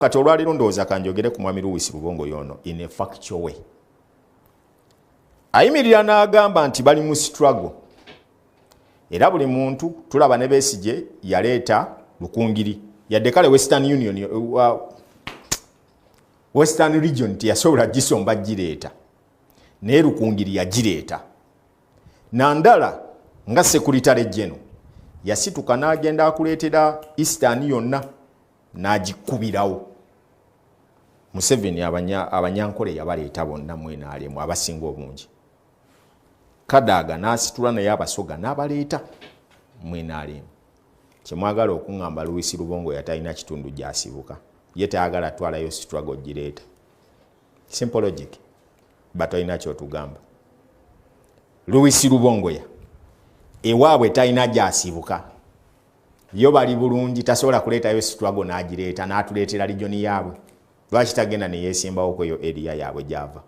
Kati olwaleero ndowooza kanjogere ku Mwami Lewis Rubongoya ono in a factual way. Ayimirira n'agamba nti bali mu struggle. Era buli muntu tulaba ne Besigye yaleeta Rukungiri. Yadde kale Western Union, Western Region teyasobola gisomba gireeta. Naye Rukungiri yagireeta. Nandala nga Secretary General yasituka n'agenda akuleetera Eastern yonna n'agikubirawo. Museveni abanyankole yabaleeta bonna mwenaalemu abasinga obungi. Kadaga n'asitula naye abasoga n'abaleeta mwenaalemu. Kyemwagala okuŋŋamba Lewis Rubongoya yatalina kitundu gy'asibuka. Ye tayagala twalayo struggle gireeta. Simple logic. But olina ky'otugamba. Lewis Rubongoya ewaabwe talina gy'asibuka. Yo bali bulungi tasobola kuleetayo struggle n'agireeta n'atuleetera region yaabwe. Lwaki tagenda ne yeesimbawo ku eyo area yaabwe gy'ava?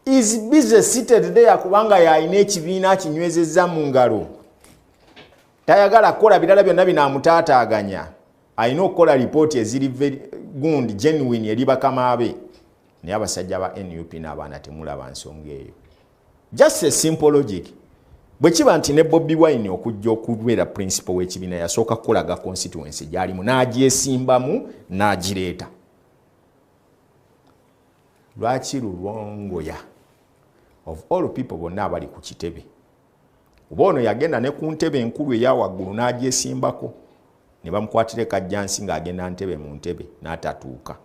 Is busy seated there kubanga y'alina ekibiina akinywezezza mu ngalo. Tayagala kukola birala byonna binaamutaataaganya. Alina okukola lipooti eziri very gundi genuine eri bakama be. Naye abasajja ba NUP n'abaana temulaba nsonga eyo. Just a simple logic. Bwe kiba nti ne Bobi Wine okujja okubeera principal w'ekibiina yasooka kukolaga constituency gy'alimu n'agyesimbamu n'agireeta. Lwaki Rubongoya of all people bonna abali ku kitebe? Oba ono yagenda ne ku ntebe enkulu eya waggulu n'agyesimbako ne bamukwatira ekajjansi ng'agenda ntebe mu ntebe n'atatuuka.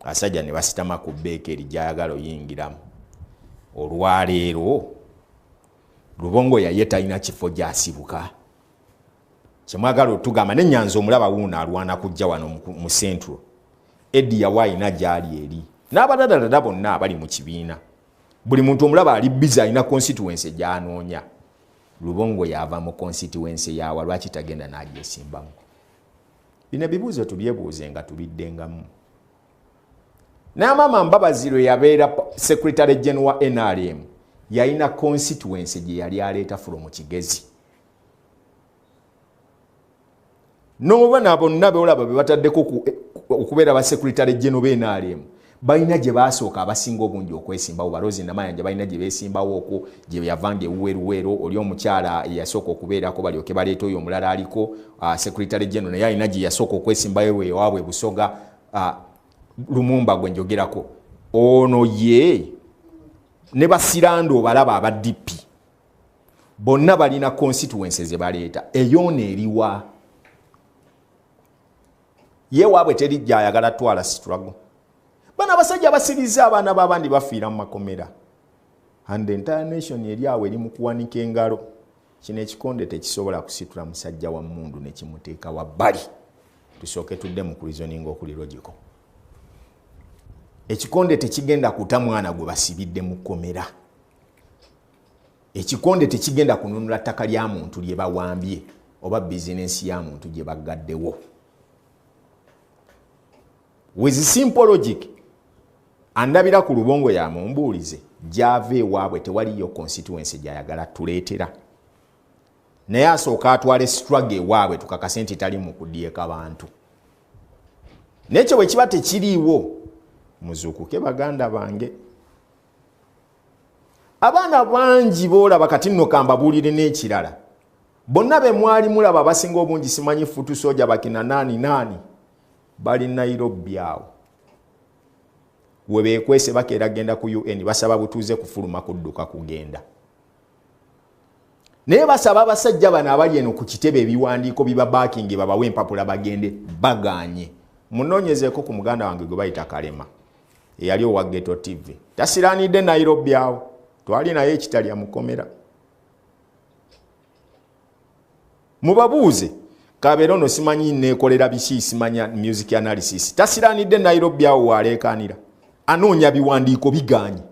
Abasajja ne basitama ku bbeeka eri gy'ayagala oyingiramu. Olwaleero Rubongoya ye talina kifo gy'asibuka. Kyemwagala otugamba n'ennyanza omulaba wuuno alwana kujja wano mu Central. Eddie Yawe alina gy'ali eri. N'abadadadada bonna abali mu kibiina. Buli muntu omulaba ali busy alina constituency gy'anoonya. Rubongoya ava mu constituency yawa lwaki tagenda n'agyesimbamu? Bino ebibuuzo tubyebuuze nga tubiddengamu. N'amaama Mbabazi lwe yabeera Secretary General wa NRM yalina constituency gye yali aleeta from Kigezi. N'oba bonna beolaba be bataddeko okubeera ba Secretary General ba NRM balina gye baasooka abasinga obungi okwesimbawo. Balozi Namayanja balina gye beesimbawo okwo gye yavanga ewuweruweero. Oli omukyala eyasooka okubeerako balyoke baleeta oyo omulala aliko Secretary General naye alina gye yasooka okwesimbayo ewaabwe Busoga, Lumumba gwe njogerako. Ono ye ne Basirando obalaba aba DP bonna balina constituencies ze baleeta. Eyoona eriwa? Ye waabwe teri gy'ayagala twala struggle. Bano abasajja basiriza abaana b'abandi bafiira mu makomera. And the entire nation eri awo eri mu kuwanika engalo. Kino ekikonde tekisobola kusitula musajja wa mmundu ne kimuteeka wabbali. Tusooke tudde mu reasoning okuli logical. Ekikonde tekigenda kuta mwana gwe basibidde mu kkomera. Ekikonde tekigenda kununula ttaka lya muntu lye bawambye oba bizinensi ya muntu gye baggaddewo. With simple logic, andabira ku Rubongoya mumbuulize gy'ava ewaabwe tewaliyo constituency gy'ayagala tuleetera. Naye asooka atwale struggle ewaabwe tukakase nti tali mu kudyeka bantu. N'ekyo bwe kiba tekiriiwo, muzuukuke baganda bange. Abaana bangi boolaba kati nno kambabuulire n'ekirala. Bonna be mwali mulaba abasinga obungi simanyi futu soja bakina naani naani bali Nairobi awo. We beekwese bakeera genda ku UN basaba butuuze kufuluma kudduka kugenda. Naye basaba abasajja bano abali eno ku kitebe ebiwandiiko biba backing babawe empapula bagende bagaanye. Munoonyezeeko ku muganda wange gwe bayita Kalema eyali owa Ghetto TV. Tasiraanidde Nairobi awo. Twali naye ekitalya mukomera. Mubabuuze kabeera ono simanyi neekolera biki simanya music analysis. Tasiraanidde Nairobi awo waaleekaanira. Anoonya biwandiiko bigaanye.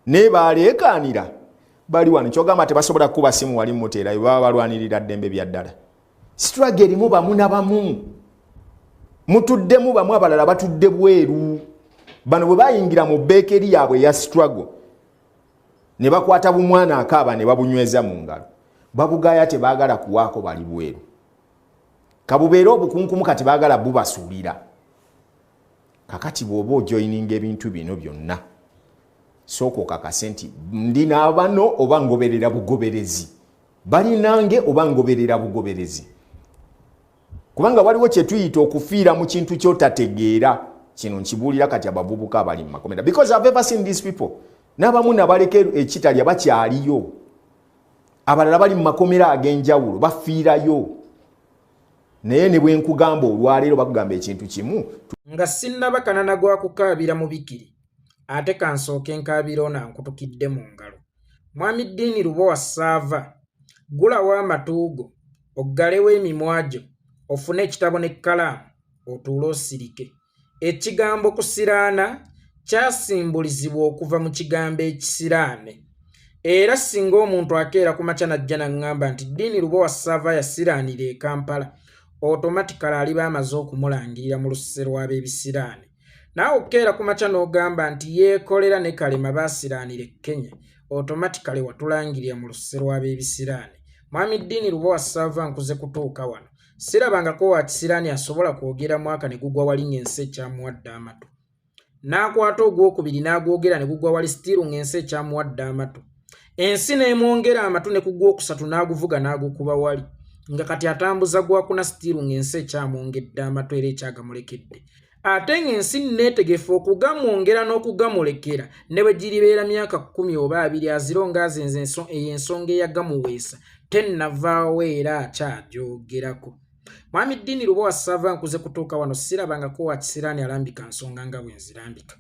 Naye baaleekaanira bali wano kyogamba tebasobola kukuba simu wali muteerayo baba balwanirira ddembe bya ddala. Struggle erimu bamu na bamu. Mutuddemu bamu abalala batudde bweru. Bano bwe bayingira mu beekeri yaabwe eya struggle ne bakwata bumwana akaaba ne babunyweza mu ngalo. Babugaaya tebaagala kuwaako bali bweru. Kabubeere obukunkumu kati baagala bubasuulira. Kakati bw'oba ojoyininga ebintu bino byonna, sooka okakase nti ndi n'abano oba ngoberera bugoberezi, balinange oba ngoberera bugoberezi, kubanga waliwo kye tuyita okufiira mu kintu ky'otategeera. Kino nkibuulira kati abavubuka abali mu makomera, because I've ever seen these people. N'abamu nabaleka ekitalya bakyaliyo, abalala bali mu makomera ag'enjawulo bafiirayo. Naye ne bwe nkugamba olwaleero bakugamba ekintu kimu. Nga sinnaba kanana gwa kukaabira mu bikiri, ate kansooke nkaabira ono ankutukidde mu ngalo. Mwami Ddiini Lubowa Ssaava, ggulawo amatu go, oggalewo emimwa gyo, ofune ekitabo n'ekkalaamu, otuule osirike. Ekigambo kusiraana kyasimbulizibwa okuva mu kigambo ekisiraane. Era singa omuntu akeera ku makya n'ajja n'aŋŋamba nti Ddiini Lubowa Ssaava yasiraanira e Kampala, automatically aliba amaze okumulangirira mu lusese lw'ab'ebisiraane. Naawe okukeera ku makya n'ogamba nti Yeekolera ne Kalema baasiraanira e Kenya, automatically watulangirira mu lusese lw'ab'ebisiraane. Mwami Ddiini Lubowa Ssaava, nkuze kutuuka wano. Sirabangako wa kisiraani asobola kwogera mwaka ne gugwa wali ng'ensi ekyamuwadde amatu. N'akwata ogwokubiri n'agwogera ne gugwa wali still ng'ensi ekyamuwadde amatu. Ensi n'emwongera amatu ne ku gwokusatu n'aguvuga n'agukuba wali. Nga kati atambuza gwakuna still ng'ensi ekyamwongedde amatu era ekyagamulekedde. Ate ng'ensi neetegefu okugamwongera n'okugamulekera ne bwe giribeera myaka 10 oba 20, aziro ng'azenze eyo ensonga eyagamuweesa tennavaawo era akyagyogerako. Mwami Ddiini Lubowa Ssaava, nkuze kutuuka wano sirabangako wa kisiraani alambika nsonga nga bwe nzirambika.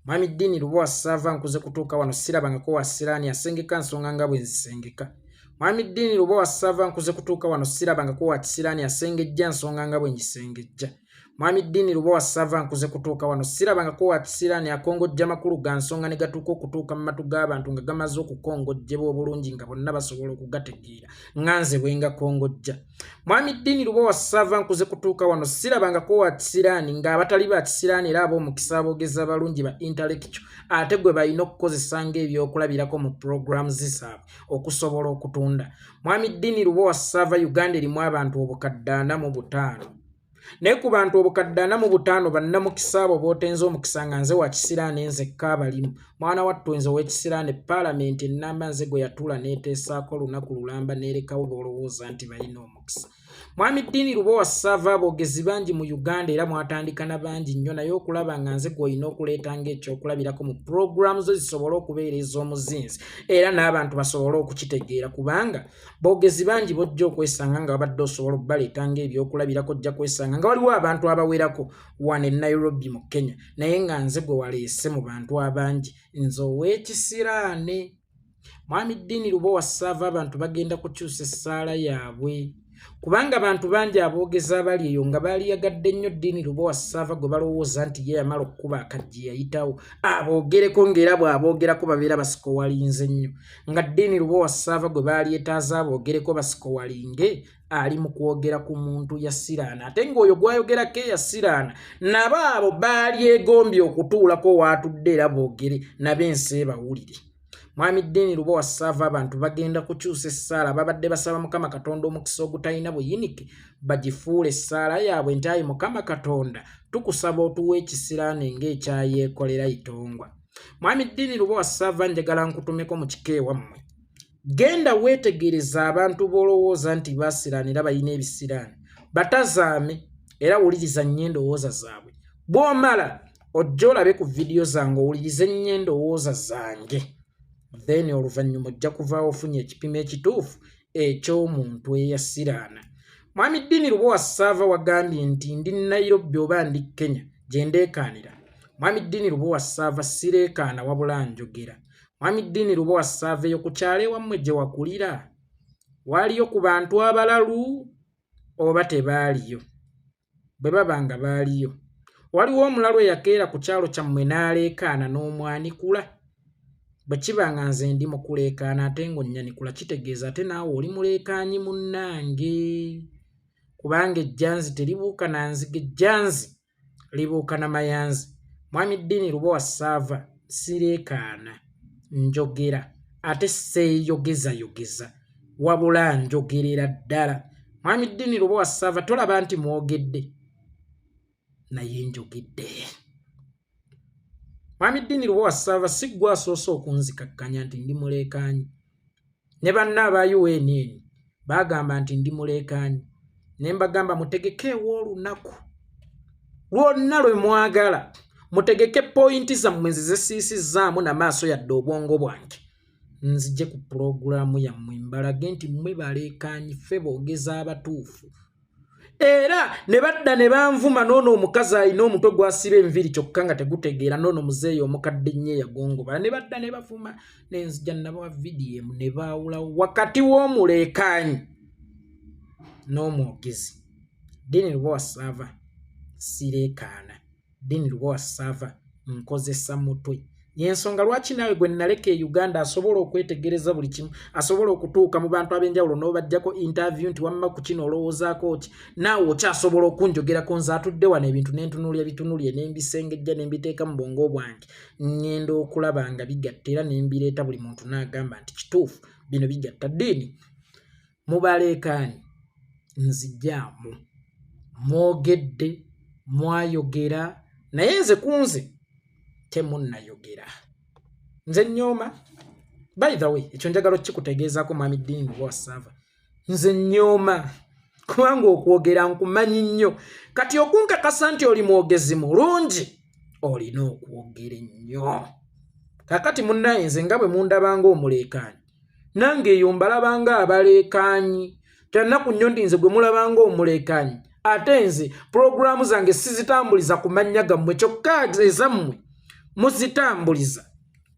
Mwami Ddiini Lubowa Ssaava, nkuze kutuuka wano sirabangako wa kisiraani asengeka nsonga nga bwe nzisengeka. Mwami Ddiini Lubowa Ssaava, nkuze kutuuka wano sirabangako wa kisiraani asengejja nsonga nga bwe ngisengejja. Mwami Ddiini Lubowa Ssaava, nkuze kutuuka wano sirabangako wa kisiraani akongojja makulu ga nsonga ne gatuuka okutuuka mu matu g'abantu nga gamaze okukongojjebwa obulungi nga bonna basobola okugategeera nga nze bwe ngakongojja. Mwami Ddiini Lubowa Ssaava, nkuze kutuuka wano sirabangako wa kisiraani ng'abatali ba kisiraani era ab'omukisa aboogezi abalungi ba intellectual ate gwe balina okukozesa ng'ebyokulabirako mu programs zaabwe okusobola okutunda. Mwami Ddiini Lubowa Ssaava, Uganda erimu abantu 45,000. Naye ku bantu 45,000 bannamukisa abo b'otenze omukisa nga nze wa kisiraani nzekka abalimu. Mwana wattu nze ow'ekisiraani, paalamenti ennamba nze gwe yatuula n'eteesaako olunaku lulamba n'erekawo b'olowooza nti balina omukisa. Mwami Ddiini Lubowa Ssaava, aboogezi bangi mu Uganda era mwatandika na bangi nnyo, naye okulaba nga nze gw'olina okuleeta ng'ekyokulabirako mu pulogulaamu zo zisobole okubeera ez'omuzinzi era n'abantu basobole okukitegeera, kubanga boogezi bangi b'ojja okwesanga nga babadde osobola okubaleeta ng'ebyokulabirako, ojja kwesanga nga waliwo abantu abawerako wano e Nairobi mu Kenya, naye nga nze gwe waleese mu bantu abangi, nze ow'ekisiraane. Mwami Ddiini Lubowa Ssaava, abantu bagenda kukyusa essaala yaabwe, kubanga bantu bangi aboogezi abali eyo nga baaliyagadde nnyo Ddiini Lubowa Ssaava gwe balowooza nti ye yamala okkuba akajji yayitawo aboogereko, ng'era bw'aboogerako babeera basikowalinze nnyo, nga Ddiini Lubowa Ssaava gwe baalyetaaza aboogereko basikowalinge ali mu kwogera ku muntu yasiraana, ate ng'oyo gw'ayogerako eyasiraana nabo abo baalyegombye okutuulako waatudde era boogere nabo ensi ebawulire. Mwami Ddiini Lubowa Ssaava, abantu bagenda kukyusa essaala babadde basaba Mukama Katonda omukisa ogutalina buyinike, bagifuule essaala yaabwe nti ayi Mukama Katonda, tukusaba otuwe ekisiraane ng'ekyayeekolera itongwa. Mwami Ddiini Lubowa Ssaava, njagala nkutumeko mu kika ewammwe. Genda weetegereza abantu b'olowooza nti baasiraana era balina ebisiraani, batazaame era wuliriza nnyo endowooza zaabwe. Bw'omala ojja olabe ku vidiyo zange, owulirize nnyo endowooza zange, then oluvannyuma ojja kuvaawo ofunye ekipimo ekituufu eky'omuntu eyasiraana. Mwami Ddiini Lubowa Ssaava, wagambye nti ndi Nairobi oba ndi Kenya gye ndeekaanira. Mwami Ddiini Lubowa Ssaava, sireekaana wabula njogera. Mwami Ddiini Lubowa Ssaava, eyo ku kyalo ewammwe gye wakulira waaliyo ku bantu abalalu oba tebaaliyo? Bwe baba nga baaliyo, waliwo omulalu eyakeera ku kyalo kyammwe n'aleekaana n'omwanikula? Bwe kiba nga nze ndi mu kuleekaana ate ng'onnyanikula, kitegeeza ate naawe oli muleekaanyi munnange, kubanga ejjanzi teribuuka na nzige, ejjanzi libuuka na mayanzi. Mwami Ddiini Lubowa Ssaava, sireekaana, njogera, ate seeyogezayogeza wabula njogerera ddala. Mwami Ddiini Lubowa Ssaava, tolaba nti mwogedde, naye njogedde. Mwami Ddiini Lubowa Ssaava, si ggwe asoose okunzikakkanya nti ndi muleekaanyi. Ne banna aba UNN baagamba nti ndi muleekaanyi, ne mbagamba mutegekeewo olunaku lwonna lwe mwagala, mutegeke poyinti zammwe nzize siisizzaamu na maaso yadde obwongo bwange, nzije ku pulogulaamu yammwe mbalage nti mmwe baleekaanyi, ffe boogeza abatuufu. Era ne badda ne banvuma n'ono omukazi alina omutwe gwasiba enviiri kyokka nga tegutegeera, n'ono muzeeyi omukadde ennyo eyagongobala, ne badda ne bavuma. Ne nzija nabawa vidiyo emu ne baawulawo wakati w'omuleekaanyi n'omwogezi. Ddiini Lubowa Ssaava, sireekaana. Ddiini Lubowa Ssaava, nkozesa mutwe. Yensonga lwaki naawe gwe naleka e Uganda asobola okwetegereza buli kimu, asobola okutuuka mu bantu ab'enjawulo n'obajjako interview nti wamma ku kino olowoozaako ki, naawe okyasobola okunjogerako nze atudde wano ebintu ne ntunuulya bitunulye ne mbisengejja ne mbiteeka mu bwongo bwange, ŋŋenda okulaba nga bigatta era ne mbireeta buli muntu n'agamba nti kituufu bino bigatta. Ddiini mubaleekaanyi, nzijaamu, mwogedde, mwayogera, naye nze ku nze temunnayogera. Nze nnyooma. By the way, ekyo njagala okukikutegeezaako mwami Ddiini Lubowa Ssaava, nze nnyooma kubanga okwogera nkumanyi nnyo. Kati okunkakasa nti oli mwogezi mulungi, olina okwogera ennyo. Kaakati munnaye, nze nga bwe mundabanga omuleekaanyi, nange eyo mbalabanga abaleekaanyi. Kyannaku nnyo nti nze gwe mulabanga omuleekaanyi, ate nze pulogulaamu zange sizitambuliza ku mannya gammwe, kyokka ezammwe muzitambuliza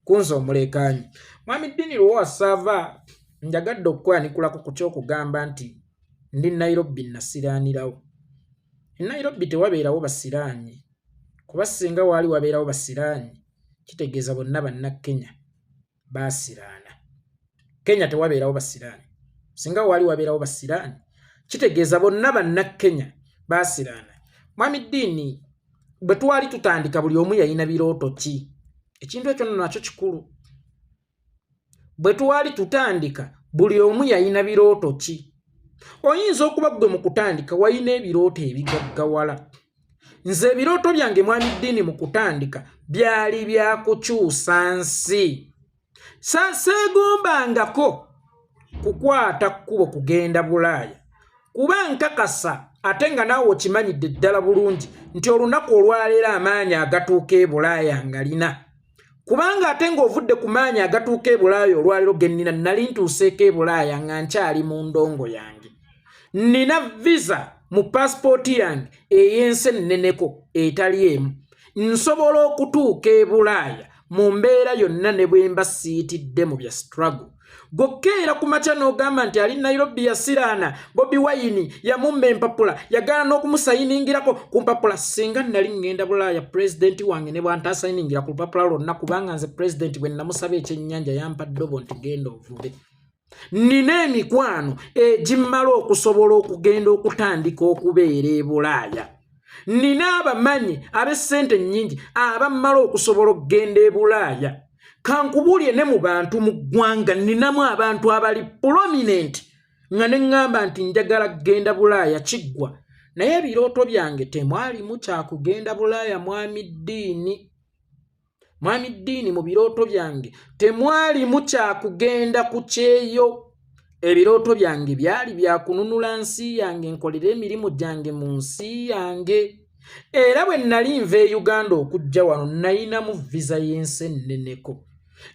ku nze omuleekaanyi. Mwami Ddiini Lubowa Ssaava, njagadde okukwanikulako ku ky'okugamba nti ndi Nairobi nasiraanirawo. E Nairobi tewabeerawo basiraanyi, kuba singa waali wabeerawo basiraanyi kitegeeza bonna Bannakenya baasiraana. Kenya tewabeerawo basiraani. Singa waali wabeerawo basiraani kitegeeza bonna Bannakenya baasiraana. Mwami Ddiini, bwe twali tutandika buli omu yalina birooto ki? Ekintu ekyo nno nakyo kikulu. Bwe twali tutandika buli omu yalina birooto ki? Oyinza okuba ggwe mu kutandika walina ebirooto ebigaggawala. Nze ebirooto byange mwami Ddiini mu kutandika byali bya kukyusa nsi. Seegombangako kukwata kkubo kugenda Bulaaya, kuba nkakasa ate nga naawe okimanyidde ddala bulungi nti olunaku olwaleero amaanyi agatuuka e Bulaaya nga lina, kubanga ate ng'ovudde ku maanyi agatuuka e Bulaaya olwaleero ge nnina, nali ntuuseeko e Bulaaya nga nkyali mu ndongo yange, nnina visa mu paasipooti yange ey'ensi enneneko etali emu, nsobola okutuuka e Bulaaya mu mbeera yonna ne bwe mba siiyitidde mu bya struggle. Gokkeera ku makya n'ogamba nti ali Nairobi yasiraana, Bobi Wine yamumma empapula, yagaana n'okumusayiningirako ku mpapula. Singa nali ŋŋenda Bulaaya, pulezidenti wange ne bw'antasayiningira ku lupapula lwonna, kubanga nze pulezidenti bwe namusaba ekyennyanja yampa ddobo nti genda ovube. Nnina emikwano egimmala okusobola okugenda okutandika okubeera e Bulaaya. Nnina abamanyi ab'essente nnyingi abammala okusobola okugenda e Bulaaya. Kankubuulye, ne mu bantu mu ggwanga nninamu abantu abali prominent nga ne ŋŋamba nti njagala kugenda Bulaaya, kiggwa. Naye ebirooto byange temwalimu kyakugenda Bulaaya, mwami Ddiini. Mwami Ddiini, mu birooto byange temwalimu kyakugenda ku kyeyo. Ebirooto byange byali byakununula nsi yange, nkolere emirimu gyange mu nsi yange. Era bwe nali nva e Uganda okujja wano nayinamu visa y'ensi enneneko,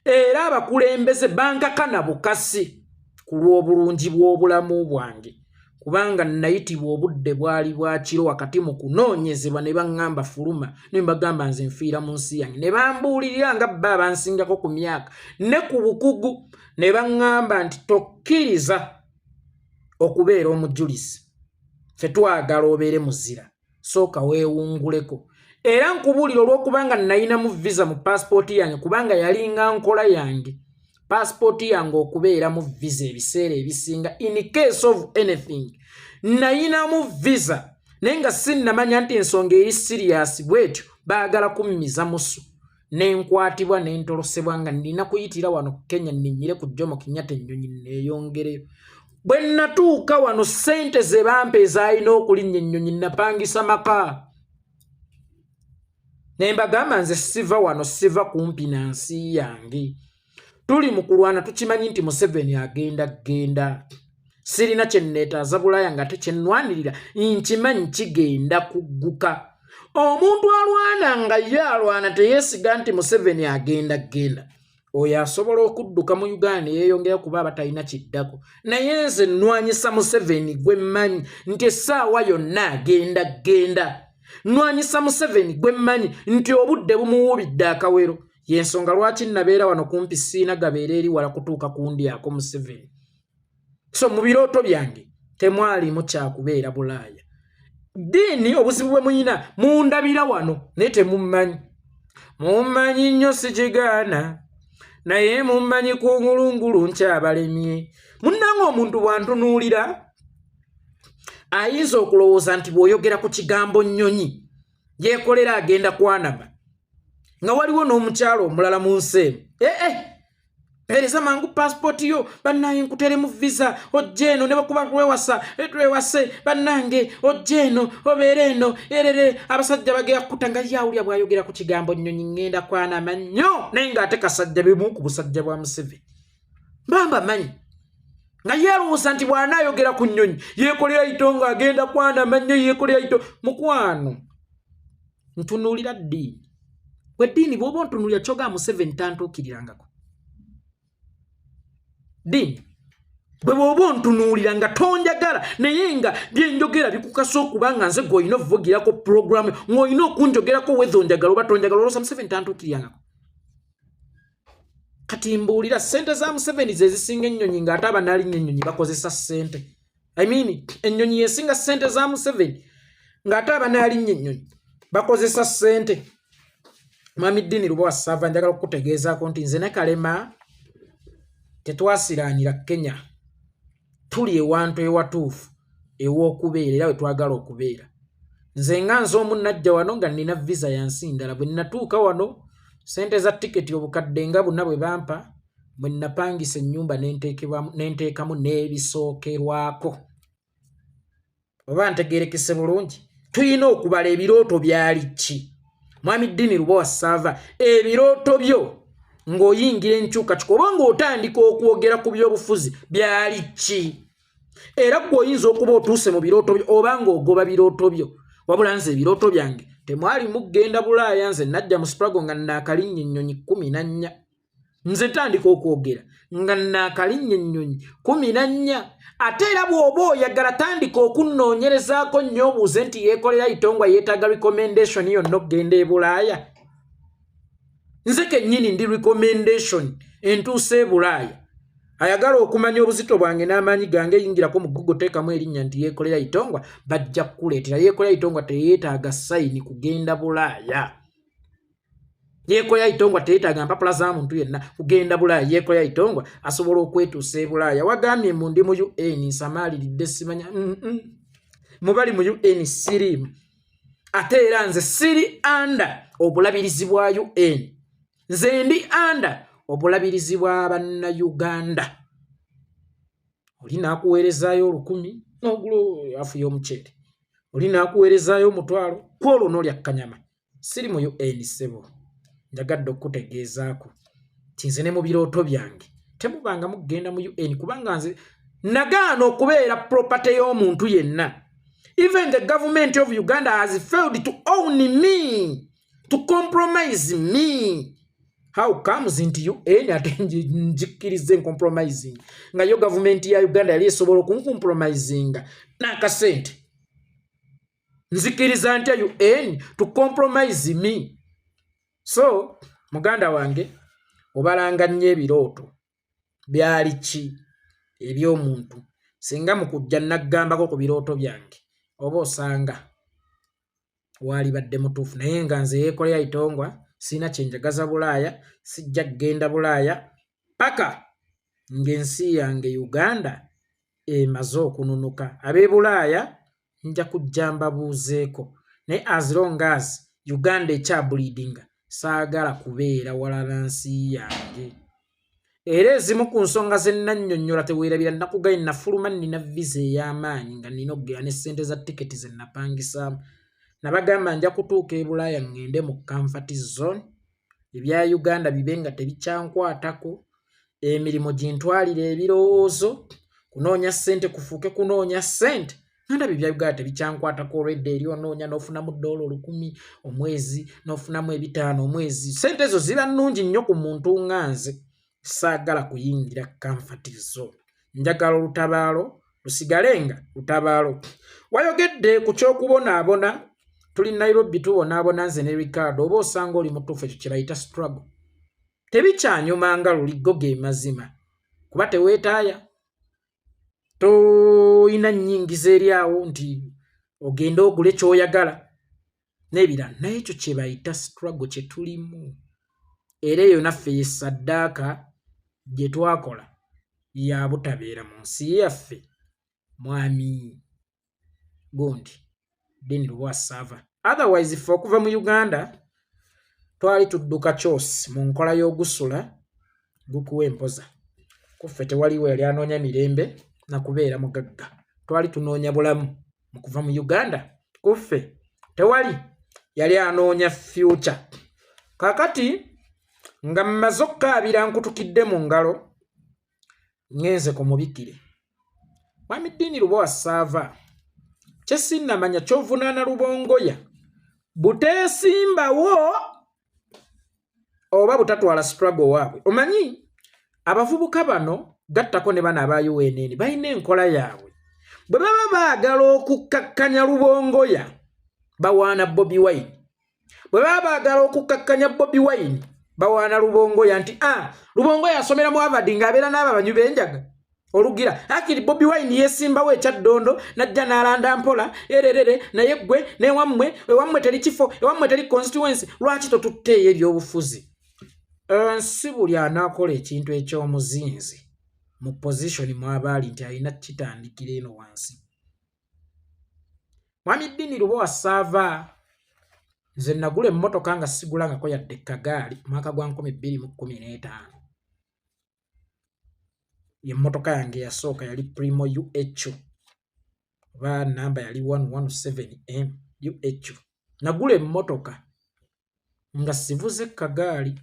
era abakulembeze bankakana bukasi ku lw'obulungi bw'obulamu bwange, kubanga nayitibwa obudde bwali bwa kiro wakati mu kunoonyezebwa ne baŋŋamba fuluma, ne mbagamba nze nfiira mu nsi yange, ne bambuulirira nga bba abansingako ku myaka ne ku bukugu, ne baŋŋamba nti tokkiriza okubeera omujulizi, ffe twagala obeere muzira, sooka weewunguleko. Era nkubuulira, olw'okubanga nayinamu visa mu paasipooti yange, kubanga yalinga nkola yange paasipooti yange okubeeramu visa ebiseera ebisinga in case of anything, nayinamu visa, naye nga sinnamanya nti ensonga eri serious bwetyo, baagala kummiza musu, nenkwatibwa nentolosebwa nga nina kuyitira wano Kenya nninyire ku Jomo Kenyatta ennyonyi neeyongereyo. Bwe natuuka wano, ssente ze bampa ezaalina okulinnya ennyonyi, napangisa maka ne mbagamba, nze siva wano, siva kumpi na nsi yange. Tuli mu kulwana, tukimanyi nti Museveni agenda genda. Sirina kyenneetaaza Bulaaya, nga tekyenwanirira nkimanyi kigenda kugguka. Omuntu alwana nga ye alwana teyeesiga nti Museveni agenda genda, oyo asobola okudduka mu Uganda neyeeyongera kuba abatalina kiddako. Naye nze nnwanyisa Museveni gwe mmanyi nti essaawa yonna agenda genda. Nnwanyisa Museveni gwe mmanyi nti obudde bumuwuubidde akawero. Yensonga lwaki nabeera wano kumpi, siina gabeera eri wala kutuuka kundyako Museveni. So mu birooto byange temwalimu kyakubeera Bulaaya. Ddiini, obuzibu bwe muyina, mundabira wano naye temummanyi. Mummanyi nnyo, sikigaana, naye mummanyi ku ngulungulu nkyabalemye. Munnange, omuntu bwantunuulira ayinza okulowooza nti bw'oyogera ku kigambo nnyonyi, yeekolera agenda kwanama. Nga waliwo n'omukyalo omulala mu nsi eno, ee mpeereza mangu pasipooti yo, bannange, nkuteremu visa ojja eno, ne bakuba twewasa, twewase, bannange, ojja eno obeere eno erere, abasajja bagenda kukuta. Nga yawulya bw'ayogera ku kigambo nnyonyi, ŋŋenda kwanama nnyo. Naye ng'ate kasajja bimu ku busajja bwa Museveni mbamba manyi nga ye alowooza nti bw'anaayogera ku nnyonyi, yeekolera ito nga agenda kwanama nnyo. Yeekolera ito, mukwano, ntunuulira ddiini. Gwe ddiini, bw'oba ontunuulira, kyogaa Museveni tantuukirirangako. Ddiini, bwe bw'oba ontunuulira nga tonjagala, naye nga byenjogera bikukasa okuba nga nze gweolina ovugirako puroguramu, ng'olina okunjogerako, whether onjagala oba tonjagala, olowooza Museveni tantuukirirangako? Kati mbuulira, ssente za Museveni ze zisinga ennyonyi, ng'ate abanaalinnya ennyonyi bakozesa ssente? I mean, ennyonyi yesinga ssente za Museveni, ng'ate abanaalinnya ennyonyi bakozesa ssente? Mwami Ddiini Lubowa Saava, njagala okukutegeezaako nti nze ne Kalema tetwasiraanira Kenya. Tuli ewantu ewatuufu ew'okubeera era we twagala okubeera. Nze nga nze omu najja wano nga nnina visa ya nsi ndala. Bwe natuuka wano, ssente za tiketi obukadde nga buna bwe bampa, bwe napangisa ennyumba nenteekamu n'ebisookerwako. Oba ntegerekese bulungi? Tulina okubala ebirooto byali ki? Mwami Ddiini Lubowa Saava, ebirooto byo ng'oyingira enkyukakyuka oba ng'otandika okwogera ku byobufuzi byali ki? Era gwe oyinza okuba otuuse mu birooto byo oba ng'ogoba birooto byo. Wabula nze ebirooto byange temwalimu kugenda Bulaaya. Nze najja mu struggle nga naakalinnya ennyonyi 14. Nze ntandika okwogera nga naakalinnya ennyonyi 14. Ate era bw'oba oyagala, tandika okunnoonyerezaako nnyo, obuuze nti yeekolera itongwa yeetaaga recommendation yonna okugenda e Bulaaya. Nze kennyini ndi recommendation entuusa e Bulaaya. Ayagala okumanya obuzito bwange n'amaanyi gange, yingirako mu Google, teekamu erinnya nti yeekolera itongwa, bajja kukuleetera. Yeekolera itongwa teyeetaaga sayini kugenda Bulaaya. Yeekolera itongwa teyeetaaga mpapula za muntu yenna kugenda Bulaaya. Yeekolera itongwa asobola okwetuusa e Bulaaya. Wagambye mu ndi mu UN, nsamaaliridde, simanya mubali mu UN siriimu. Ate era nze siri under obulabirizi bwa UN, nze ndi under obulabirizi bwa Bannayuganda. Oli naakuweerezaayo 1000 n'ogula afu y'omuceere, oli naakuweerezaayo 500, kwolwo n'olya kanyama. Siri mu UN, ssebo. Njagadde okukutegeezaako nti nze ne mu birooto byange temubangamu kugenda mu UN, kubanga nze nagaana okubeera property y'omuntu yenna. Even the government of Uganda has failed to own me, to compromise me. How comes nti UN ate njikkiriza encompromising, nga yo gavumenti ya Uganda yali esobola okuncompromisinga n'akasente? Nzikiriza ntya UN to compromise me? So muganda wange, obalanga nnyo ebirooto byali ki eby'omuntu. Singa mu kujja naggambako ku birooto byange, oba osanga waalibadde mutuufu. Naye nga nze yeekolera itongwa, sirina kyenjagaza Bulaaya, sijja kugenda Bulaaya paka ng'ensi yange Uganda emaze okununuka. Ab'e Bulaaya nja kujja mbabuuzeeko, naye as long as Uganda ekyableedinga, saagala kubeera walala nsi yange. Era ezimu ku nsonga ze nnannyonnyola teweerabira nakugaye nafuluma nnina visa ey'amaanyi nga nnina okugenda ne ssente za tiketi ze napangisaamu. Nabagamba nja kutuuka e Bulaaya ŋŋende mu comfort zone, ebya Uganda bibe nga tebikyankwatako, emirimu gintwalire ebirowoozo, kunoonya ssente kufuuke kunoonya ssente. Nga ndaba ebya Uganda tebikyankwatako olwedda eri onoonya n'ofunamu ddoola 1000 omwezi, n'ofunamu 500 omwezi. Ssente ezo ziba nnungi nnyo ku muntu nga nze. Saagala kuyingira comfort zone. Njagala olutabaalo lusigale nga lutabaalo. Wayogedde ku ky'okubonaabona, tuli Nairobi tubonaabona nze ne Ricardo, oba osanga oli mutuufu ekyo kye bayita struggle. Tebikyanyuma nga luli go ge mazima, kuba teweetaaya, toyina nnyingiza eri awo nti ogende ogule ky'oyagala n'ebirala, naye ekyo kye bayita struggle kye tulimu. Era eyo naffe ye ssaddaaka gye twakola ya butabeera mu nsi yaffe. Mwami gundi Dean Lubowa Saava, otherwise ffe okuva mu Uganda twali tudduka kyosi mu nkola y'ogusula gukuwa empoza. Kuffe tewaliwo yali anoonya mirembe na kubeera mugagga, twali tunoonya bulamu mu kuva mu Uganda. Kuffe tewali yali anoonya future. Kaakati nga mmaze okukaabira nkutukidde mu ngalo, ŋŋenze ku mubikire. Mwami Dean Lubowa Saava, kye sinnamanya ky'ovunaana Lubongoya buteesimbawo oba butatwala struggle waabwe. Omanyi abavubuka bano gattako ne bano aba UNN balina enkola yaabwe. Bwe baba baagala okukkakkanya Lubongoya bawaana Bobi Wine. Bwe baba baagala okukkakkanya Bobi Wine bawaana Lubongoya nti Lubongoya asomera mu Harvard ng'abeera n'abo abanywi b'enjaga. Olugira akiri Bobi Wine yeesimbawo ekyaddondo n'ajja n'alanda mpola ererere, naye ggwe n'ewammwe, ewammwe teri kifo, ewammwe teri constituency, lwaki totutteeyo ebyobufuzi? Ensi buli anaakola ekintu eky'omuzinzi mu position mw'abaali nti alina kitandikira eno wansi. Mwami Dean Lubowa Saava, nze nagula emmotoka nga sigulangako yadde kagaali mwaka gwa 2015. Emmotoka yange eyasooka yali Premio UH, oba namba yali 117M UH. Nagula emmotoka nga sivuze kagaali.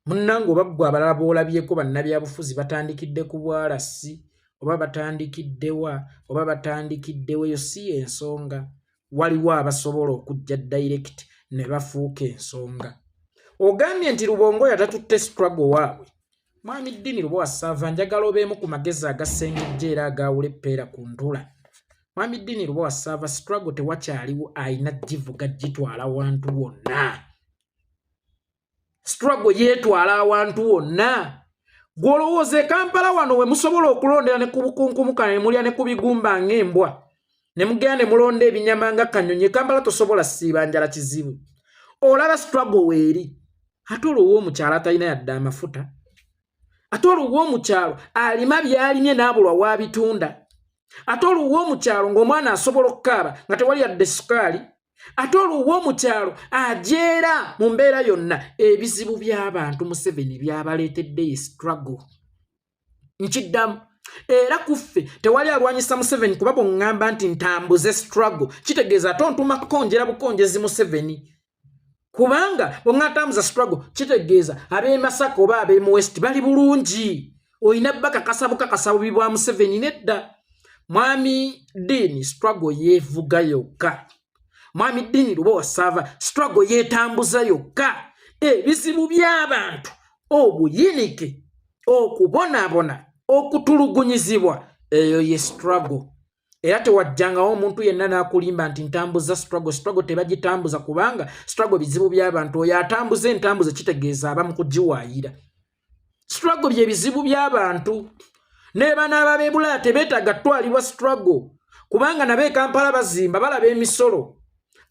Munnange oba ggwe abalala b'olabyeko bannabyabufuzi batandikidde ku bwalasi oba batandikiddewa oba batandikiddewa, eyo si y'ensonga. Waliwo abasobola okujja direct ne bafuuka ensonga. Ogambye nti Lubongoya tatutte struggle waabwe. Mwami Dean Lubowa Saava, njagala obeemu ku magezi agasengejja era agaawula eppeera ku ntula. Mwami Dean Lubowa Saava, struggle tewakyaliwo alina givuga gitwala wantu wonna. Struggle yeetwala awantu wonna. Gw'olowooza e Kampala wano we musobola okulondera ne ku bukunkumuka ne mulya ne ku bigumba ng'embwa, ne mugenda ne mulonda ebinyama nga kanyonyi, e Kampala tosobola siiba njala kizibu. Olaba struggle weeri. Ate olwo ow'omukyalo atalina yadde amafuta, ate olwo ow'omukyalo alima by'alimye n'abulwa w'abitunda, ate olwo ow'omukyalo ng'omwana asobola okukaaba nga tewali yadde sukaali, ate olwo ow'omukyalo ajeera mu mbeera yonna. Ebizibu by'abantu Museveni by'abaleetedde ye struggle. Nkiddamu, era ku ffe tewali alwanyisa Museveni, kuba bw'oŋŋamba nti ntambuze struggle kitegeeza ate ontuma kukonjera bukonjezi Museveni, kubanga bw'oŋŋatambuza struggle kitegeeza ab'e Masaka oba ab'e West bali bulungi, olina bakakasa bukakasa bubi bwa Museveni. Nedda, Mwami Dean, struggle yeevuga yokka. Mwami Dean Lubowa Saava, struggle yeetambuza yokka. Ebizibu by'abantu, obuyinike, okubonaabona, okutulugunyizibwa, eyo ye struggle. Era tewajjangawo omuntu yenna n'akulimba nti ntambuza struggle. Struggle tebagitambuza, kubanga struggle bizibu by'abantu. Oyo atambuza entambuza kitegeeza aba mu kugiwaayira. Struggle bye bizibu by'abantu. Ne banaaba b'e Bulaaya tebeetaaga ttwalibwa struggle, kubanga nabo e Kampala bazimba, balaba emisolo,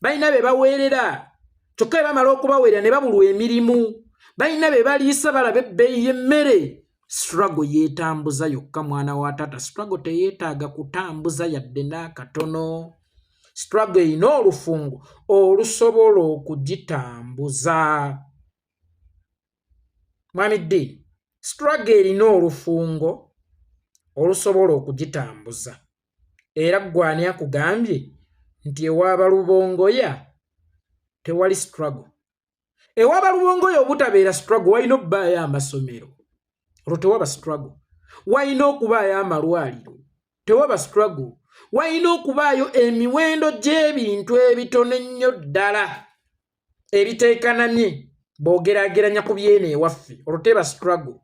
balina be baweerera, kyokka bwe bamala okubaweerera ne babulwa emirimu, balina be baliisa, balaba ebbeeyi y'emmere. Struggle yeetambuza yokka, mwana wa taata. Struggle teyeetaaga kutambuza yadde n'akatono. Struggle erina olufungo olusobola okugitambuza. Mwami Dean, Struggle erina olufungo olusobola okugitambuza. Era ggwe ani akugambye nti ewa Balubongoya tewali struggle? Ewa Balubongoya obutabeera struggle, walina obbaayo amasomero, olwo tewaba struggle. Walina okubaayo amalwaliro, tewaba struggle. Walina okubaayo emiwendo gy'ebintu ebitono ennyo ddala ebiteekanamye bw'ogeraageranya ku byeno ewaffe, olwo teba struggle.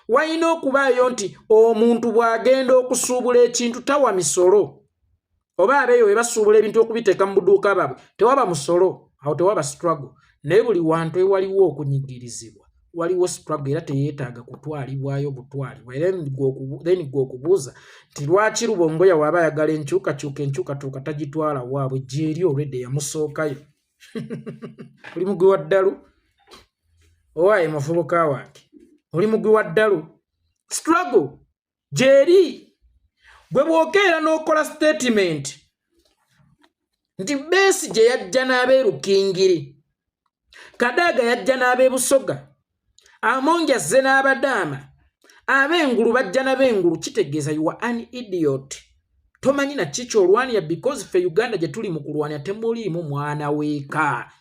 Walina okubaayo nti omuntu bw'agenda okusuubula ekintu tawa misolo, oba abeeyo bwe basuubula ebintu okubiteeka mu buduuka baabwe tewaba musolo, awo tewaba struggle. Naye buli wantu ewaliwo okunyigirizibwa waliwo struggle, era teyeetaaga kutwalibwayo butwalibwa. Era then gwe okubuuza nti lwaki Lubongoya waaba ayagala enkyukakyuka, enkyukakyuka tagitwala waabwe gyeri olwedde yamusookayo? Oli mugwi wa ddalu, owaaye muvubuka wange, oli mugwi wa ddalu. Struggle gyeri. Gwe bw'okeera n'okola statement nti Besigye yajja n'ab'e Rukungiri, Kadaga yajja n'ab'e Busoga, Amongi azze n'Abadaama, ab'engulu bajja n'ab'engulu, kitegeeza you are an idiot, tomanyi na ki ky'olwanira, because ffe Uganda gye tuli mu kulwanira temuliimu mwana weeka.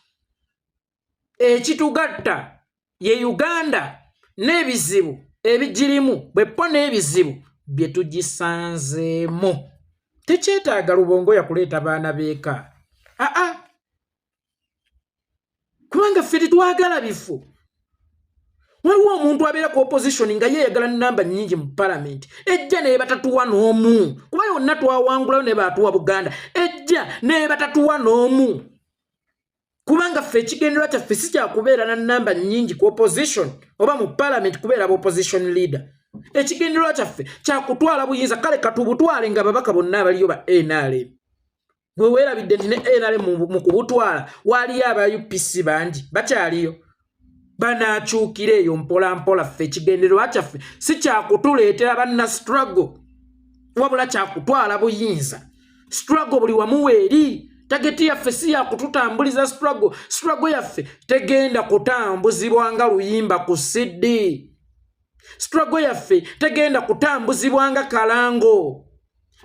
Ekitugatta ye Uganda n'ebizibu ebigirimu, bweppo n'ebizibu bye tugisanzeemu. Tekyetaaga Lubongoya kuleeta baana b'eka, aa, kubanga ffe tetwagala bifo. Waliwo omuntu abeera ku opposition nga yeeyagala namba nnyingi mu palamenti, ejja naye batatuwa n'omu, kuba yonna twawangulayo naye baatuwa Buganda, ejja naye batatuwa n'omu, kubanga ffe ekigendererwa kyaffe si kyakubeera na namba nnyingi ku opposition oba mu palamenti kubeera ba opposition leader. Ekigendererwa kyaffe kyakutwala buyinza. Kale katubutwale nga ababaka bonna abaliyo ba NRM. Bwe weerabidde nti ne NRM mu kubutwala waaliyo aba UPC bangi bakyaliyo, banaakyukira eyo mpola mpola. Ffe ekigendererwa kyaffe si kyakutuleetera banna struggle, wabula kyakutwala buyinza. Struggle buli wamu weeri. Target yaffe si yakututambuliza struggle. Struggle yaffe tegenda kutambuzibwa nga luyimba ku CD. Struggle yaffe tegenda kutambuzibwa nga kalango.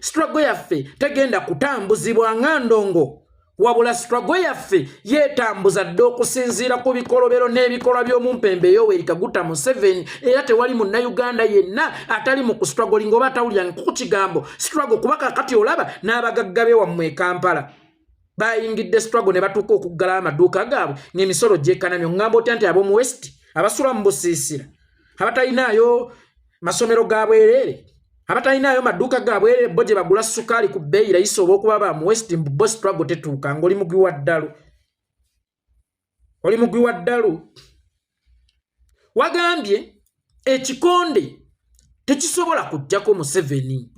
Struggle yaffe tegenda kutambuzibwa nga ndongo, wabula struggle yaffe yeetambuza dde okusinziira ku bikolobero n'ebikolwa by'omumpembe Yoweri Kaguta Museveni. Era tewali munnayuganda yenna atali mu kustrugglinga oba atawulira ku kigambo struggle, kuba kakati olaba n'abagagga be wammwe e Kampala bayingidde struggle ne batuuka okuggala amaduuka gaabwe ng'emisolo gyekanamye. Oŋŋamba otya nti ab'omu West abasula mu busiisira, abatalinaayo masomero ga bwereere, abatalinayo maduuka ga bwereere, bo gye bagula sukaali ku bbeeyi layisi olw'okuba ba mu West, mbu bo struggle tetuuka? Ng'oli mugwi wa ddalu, oli mugwi wa ddalu. Wagambye ekikonde tekisobola kuggyako Museveni.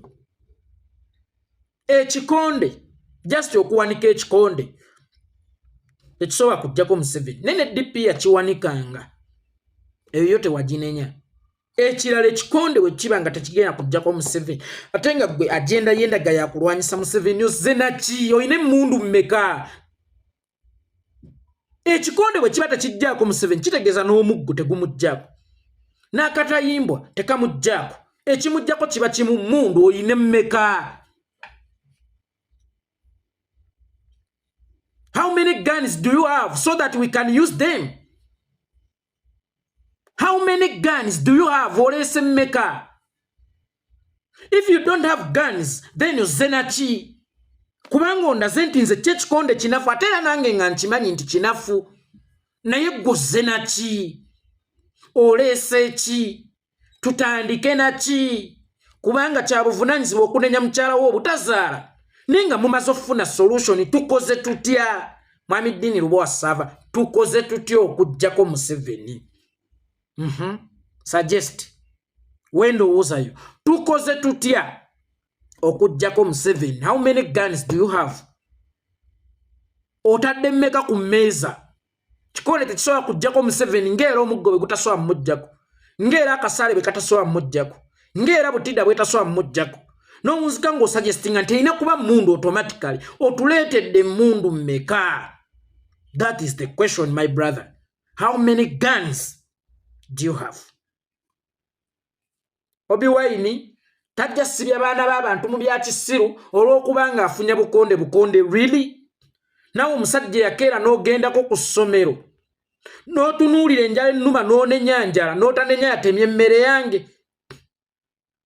Ekikonde, just okuwanika ekikonde tekisobola kuggyako Museveni, naye ne DP yakiwanikanga, eyo yo tewaginenya. Ekirala, ekikonde bwe kiba nga tekigenda kuggyako Museveni, ate nga gwe agenda yendaga yakulwanyisa Museveni, ozze naki? Olina emmundu mmeka? Ekikonde bwe kiba tekijjaako Museveni, kitegeeza n'omuggo tegumugjaako, n'akatayimbwa tekamugjaako. Ekimuggyako kiba kimu, mmundu. Olina mmeka? How many guns do you have so that we can use them? How many guns do you have? Oleese mmeka? If you don't have guns, then ozze naki? Kubanga ondaze nti nze kye ekikonde kinafu, ate era nange nga nkimanyi nti kinafu, naye gwe ozze naki? Oleese ki? Tutandike naki? Kubanga kyabuvunaanyizibwa okunenya mukyala wo obutazaala, naye nga mumaze okufuna solution. Tukoze tutya, mwami Dini Lubowa Saava? Tukoze tutya okuggyako Museveni? Suggest wendowoozayo, tukoze tutya okuggyako Museveni? How many guns do you have? Otadde mmeka ku mmeeza? Kikonde tekisobola kuggyako Museveni, ng'era omuggo bwe gutasobola mumuggyako, ng'era akasaale bwe katasobola mumuggyako, ng'era butida bwetasobola mumuggyako. N'owunzika ng'osuggestinga nti erina kuba mundu automatically. Otuleetedde emmundu mmeka? That is the question, my brother. How many guns do you have? Bobi Wine tajja sibya baana b'abantu mu bya kisiru olw'okuba nga afunye bukonde bukonde. Really, nawe omusajja yakeera n'ogendako ku ssomero n'otunuulira enjala ennuma n'onenya njala n'otanenya yatemye emmere yange.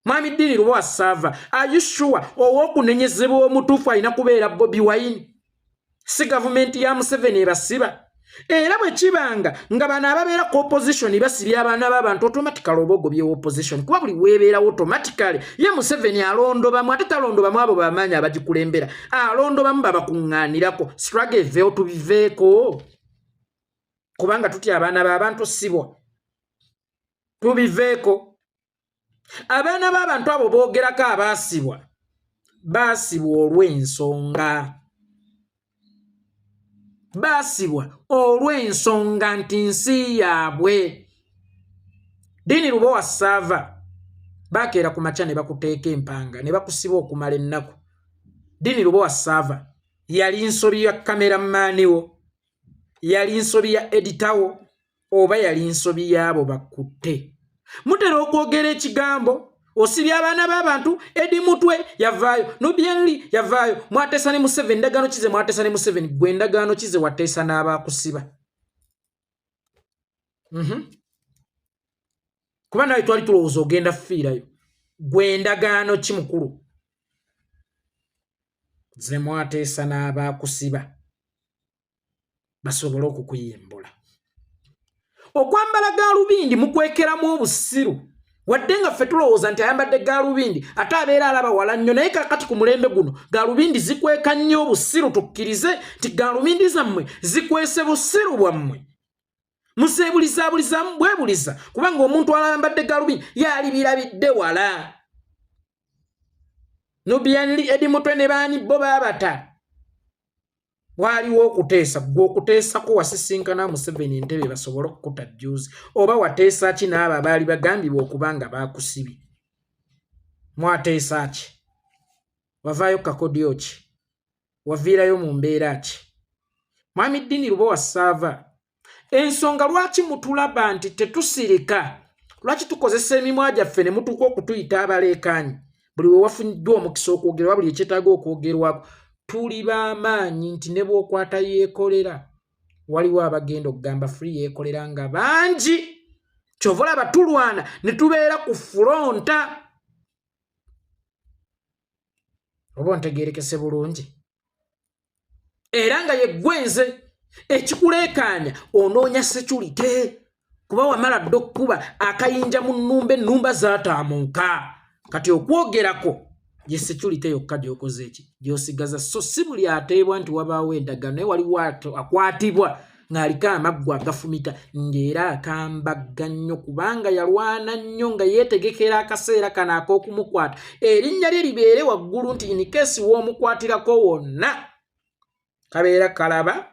Mwami Ddiini Lubowa Saava, are you sure ow'okunenyezebwa omutuufu alina kubeera Bobi Wine, si gavumenti ya Museveni ebasiba? Era bwe kibanga nga bano ababeera ku opposition basibya abaana b'abantu, automatically oba ogobyewo opposition, kuba buli weebeerawo automatically ye Museveni alondobamu, ate talondobamu abo bamaanyi abagikulembera, alondobamu babakuŋŋaanirako. Struggle eveewo, tubiveeko, kubanga tutya abaana b'abantu sibwa. Tubiveeko. Abaana b'abantu abo boogerako abaasibwa, baasibwa olw'ensonga, baasibwa olw'ensonga nti nsi yaabwe. Ddiini Lubowa Saava, bakeera ku makya ne bakuteeka empanga ne bakusiba okumala ennaku. Ddiini Lubowa Saava, yali nsobi ya cameraman wo, yali nsobi ya editor wo, oba yali nsobi y'abo bakutte? Mutera okwogera ekigambo osibya abaana b'abantu. Eddie Mutwe yavaayo, Nubian Li yavaayo, mwateesa ne Museveni. Endagaano kize mwateesa ne Museveni? Gwe endagaano kize wateesa n'abakusiba? Kuba nawe twali tulowooza ogenda fiirayo. Gwe endagaano ki, mukulu, ze mwateesa n'abakusiba basobole okukuyimbula? Okwambala gaalubindi mukwekeramu obusiru, wadde nga ffe tulowooza nti ayambadde gaalubindi ate abeera alaba wala nnyo, naye kakati ku mulembe guno gaalubindi zikweka nnyo obusiru. Tukkirize nti gaalubindi zammwe zikwese busiru bwammwe, museebulizaabulizamu bwebuliza, kubanga omuntu ayambadde gaalubindi yalibirabidde wala. Nubian Li, Eddie Mutwe ne baani bo baabata, waaliwo okuteesa. Gwe okuteesako wasisinkana Museveni entebe basobole okukuta jjuuzi, oba wateesa ki n'abo abaali bagambibwa okuba nga baakusibye? Mwateesa ki? Wavaayo kakodyo ki? Waviirayo mu mbeera ki? Mwami Ddiini Lubowa Saava, ensonga lwaki mutulaba nti tetusirika, lwaki tukozesa emimwa gyaffe ne mutuuka okutuyita abaleekaanyi buli we wafunyiddwa omukisa okwogerwa, buli ekyetaaga okwogerwako, tuli b'amaanyi nti ne bw'okwata yeekolera, waliwo abagenda okugamba free yeekolera nga bangi. Kyova olaba tulwana ne tubeera ku front. Oba ontegeerekese bulungi? Era nga yeggwenze ekikuleekaanya, onoonya security, kuba wamala dda okkuba akayinja mu nnumba, ennumba zaataamuuka. Kati okwogerako ye security yokka gy'okoze eki gy'osigaza. So si buli ateebwa nti wabaawo endagaano, naye waliwo akwatibwa ng'aliko amaggwa agafumita, ng'era akambagga nnyo, kubanga yalwana nnyo nga yeetegekera akaseera kano ak'okumukwata, erinnya lye libeere waggulu, nti in case w'omukwatirako wonna kabeera kalaba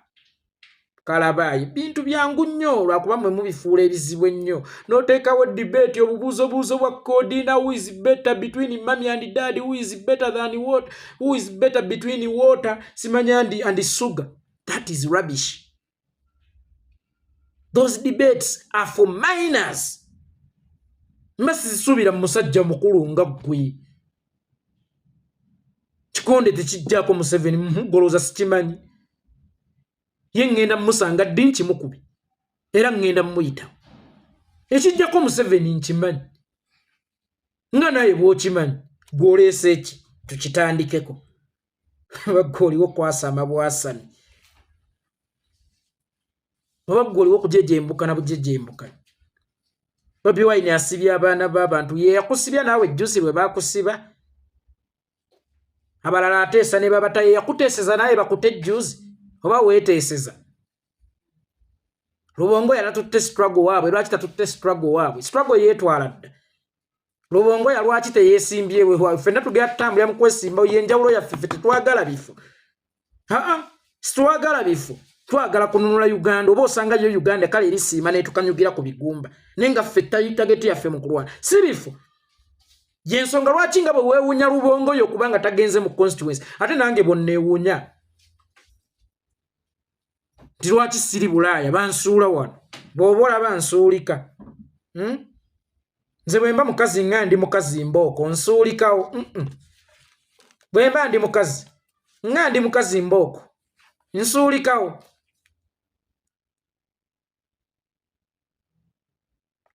kalabaayi. Bintu byangu nnyo, lwakuba mwe mubifuula ebizibu ennyo n'oteekawo debate, obubuuzobuuzo bwa kodina: who is better between mommy and dad, who is better than what, who is better between water simanya and sugar. That is rubbish. Those debates are for minors. Mba sizisuubira mu musajja mukulu nga ggwe. Kikonde tekijjako Museveni mugolooza, sikimanyi. Ye ŋŋenda mumusanga ddi nkimukubi, era ŋŋenda mumuyitawo. Ekijjako Museveni nkimanyi nga naye bw'okimanyi. Gw'oleese eki tukitandikeko, oba gwe oliwo kwasama bwasami, oba gwe oliwo kujejembuka na bujejembuka? Bobi Wine asibye abaana b'abantu, ye yakusibya naawe jjusi lwe baakusiba. Abalala ateesa ne babata, ye yakuteeseza naye bakute jjuzi, oba weeteeseza? Lubongo yalatutte struggle waabwe, lwaki tatutte struggle waabwe? Struggle yeetwala dda. Lubongo ya lwaki teyeesimbyewe? Ffenna tugenda tutambulira mu kwesimba, yenjawulo yaffe. Ffe tetwagala bifo, aa, sitwagala bifo, twagala kununula Uganda. Oba osanga yo Uganda kale erisiima netukanyugira ku bigumba, naye nga ffe target yaffe mu kulwana si bifo. Yensonga lwaki nga bwe weewuunya Lubongoyo okubanga tagenze mu constituency, ate nange bwonneewuunya nti lwaki siri Bulaaya, bansuula wano. Bw'oba olaba nsuulika, Nze bwe mba mukazi nga ndi mukazi mbooko nsuulikawo. Bwe mba ndi mukazi nga ndi mukazi mbooko nsuulikawo.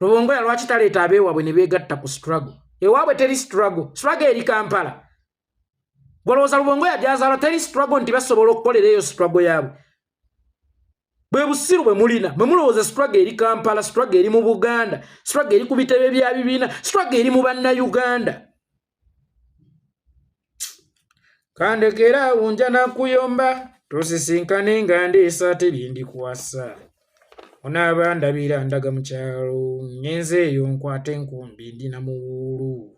Lubongoya lwaki taleeta abeewaabwe ne beegatta ku struggle? Ewaabwe teri struggle, struggle eri Kampala. Golowooza Lubongoya gy'azaala teri struggle nti basobola okukolera eyo struggle yaabwe? Bwe busiru bwe mulina mwe mulowooza struggle eri Kampala, struggle eri mu Buganda, struggle eri ku bitebe bya bibiina, struggle eri mu Bannayuganda. Kandekera awo nja nakuyomba tusisinkane nga ndeesa tebindikwasa onaaba ndabira ndaga mu kyalo ngenze eyo nkwate enkumbi ndi na muwuulu.